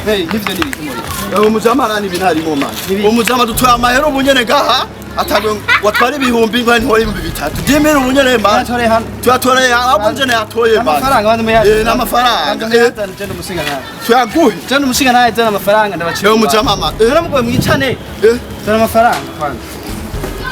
Hey, nivyo ni ibiki muri? Umujama arani ibintu harimo, man. Nibiki? Umujama dutoye amahera ubu nyene ngaha, atagwe watwara ibihumbi ngo ntore 3000 dimira ubu nyene, man. Mwatoreye hano? Tuyatoreye ahubwo njene yatoye, man. Amafaranga banze muyazi. Eh, n'amafaranga. Eh, Jenda umusinga nawe. tuyaguhe? Jenda umusinga nawe, zana amafaranga ndabacira. Umujama, man. Eh, None mugoye mwicane. Eh. Zana amafaranga kwanza.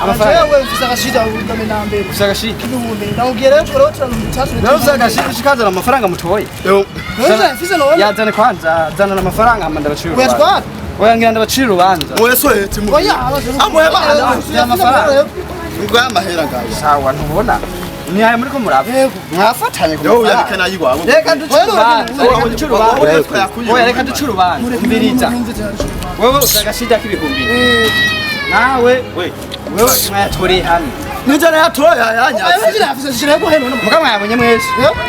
Amafaranga. Jewe mfise agashida ubwa na mbere. Ufise agashida. Ibihumbi ndamubwira rero rero turabitatu. Nawe ufise agashida ushikazana amafaranga mutoye. Eh, None mfise none. Yazane kwanza, zana amafaranga hama ndabacira urubanza. Uyatwara? Oya, ngira ndabacira urubanza. Mweso eti mu. Oya. Amuhe bana. Amafaranga. Ngo amahera ngayo. Sawa, ntubona. Ni aya muriko muraba. Yego. Mwafatanye ku Yo mafaranga. uyabikana yiwawe. Reka duce urubanza. Reka duce urubanza. Oya, reka duce urubanza. Umviriza. Wewe ufise agashida k'ibihumbi. Nawe wewe mwayatoreye hamwe. Nijana yatoye yanyatse. Mfise shira ko heno. Muga mwayabonye mwese.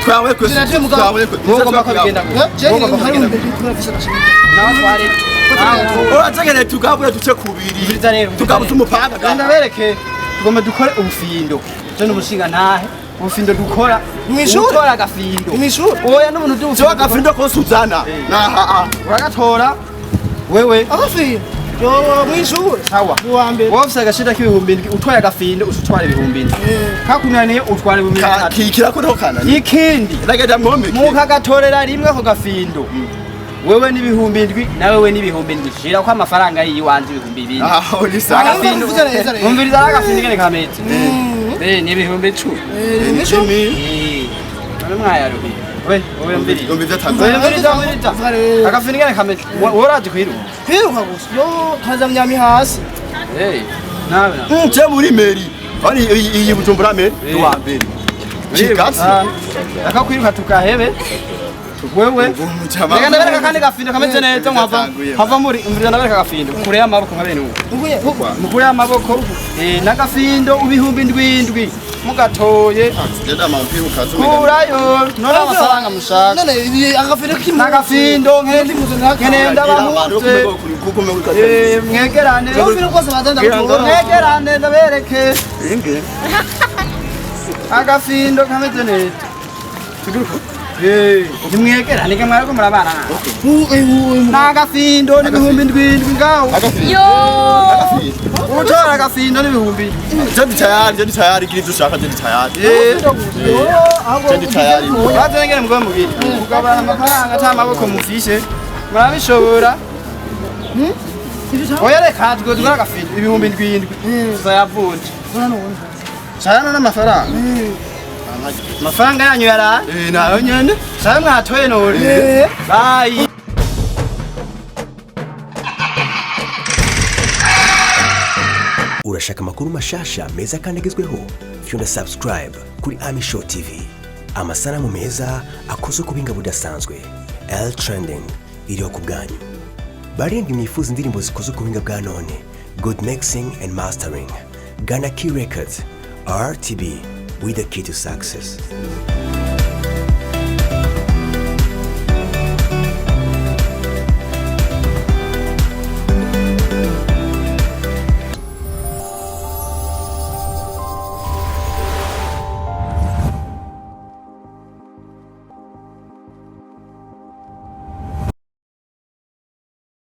Twawe kwese. Zinaje mugabo. Twawe kwese. Mugomba ko bigenda gutya. Je Mugomba ko hari bigenda gutya. umuntu mfise agashida. Nawe tware. Nawe. Urategere tugabure duce kubiri. Umviriza rero. Tugabuze umupanga Genda gaha. bereke. Tugomba dukore ubufindo. Je n'umushinga ntahe. Ubufindo dukora. Mw'ishuri? Utora agafindo. Mw'ishuri? Oya, n'ubuntu Jewe by'ubufindo. agafindo kose uzana. Naha a. Uragatora. Wewe. Agafindo. Yo mw'ishuri. Sawa. Uwa mbere. Wowe ufise agashida k'ibihumbi 7, utwaye agafindo utwara 7,000. Kakunaniye utwara 3,000. Kikira ko kana. Ikindi. Nagenda mwomeke. Mukagatorera rimwe ako gafindo. Wewe n'ibihumbi 7, nawe we n'ibihumbi 7. Shira ko amafaranga yiwanje 4,000. Aho ni sawa. Agafindo. Mvuze neza rero. Umviriza, agafindo ingene kameze. Eh, ni 10,000. Mw'ishuri. Eh, none mwayaruhiye. We, wowe mviriza. Umva ivyo atanze. Wewe mviriza, mviriza. Vuga rero. Agafindo ingene kameze. Wowe urazi kwiruka? Kwiruka gusa. Yo kaza mnyami hasi. Eh, nawe nawe. Je muri mairie. Ari iyi Bujumbura mairie wa mbere. Kigatsi. Akakwiruka tukahebe. Wewe. Umujama. Reka ndabereka kandi gafindo kameze neza mwava. Yatanguye. Hava muri, umviriza, ndabereka gafindo. Kure y'amaboko nka bene ubu. Nguye. Mukure y'amaboko. Eh, n'agafindo 7,000 mugatoye. Genda mapira ukaza. Kurayo none amafaranga mushaka. None ibi agafindo k'impuzu. N'agafindo nkene ndabahuze. Eh, mwegerane. Agafindo kose bazanda gutora. Mwegerane ndabereke. Agafindo kameze neza. Eh, nimwegerane ke mwariko murabana. N'agafindo n'ibihumbi 7 ngaho. Yo! Utora agafindo n'ibihumbi. Je tayari, je tayari, kiri dushaka, je tayari. Eh, Je tayari. Baze ngene mugobe mubiri. Kugabana amafaranga ata maboko mufishe. Murabishobora. Oya, reka tugura agafindo 7,000. Tuzayavunja. Saya n'amafaranga. Amafaranga yanyu yaraye. Eh, nayo nyene. Saya mwatoye none. Bye. Urashaka amakuru mashasha meza kandi agezweho? Fyonda subscribe kuri Ami Show TV. Amasanamu meza akozwe ku buhinga budasanzwe. L Trending iriho ku bwanyu. Barindwi mwifuza indirimbo zikozwe ku buhinga bwa none, good mixing and mastering, gana Key Records. RTB, with the key to success.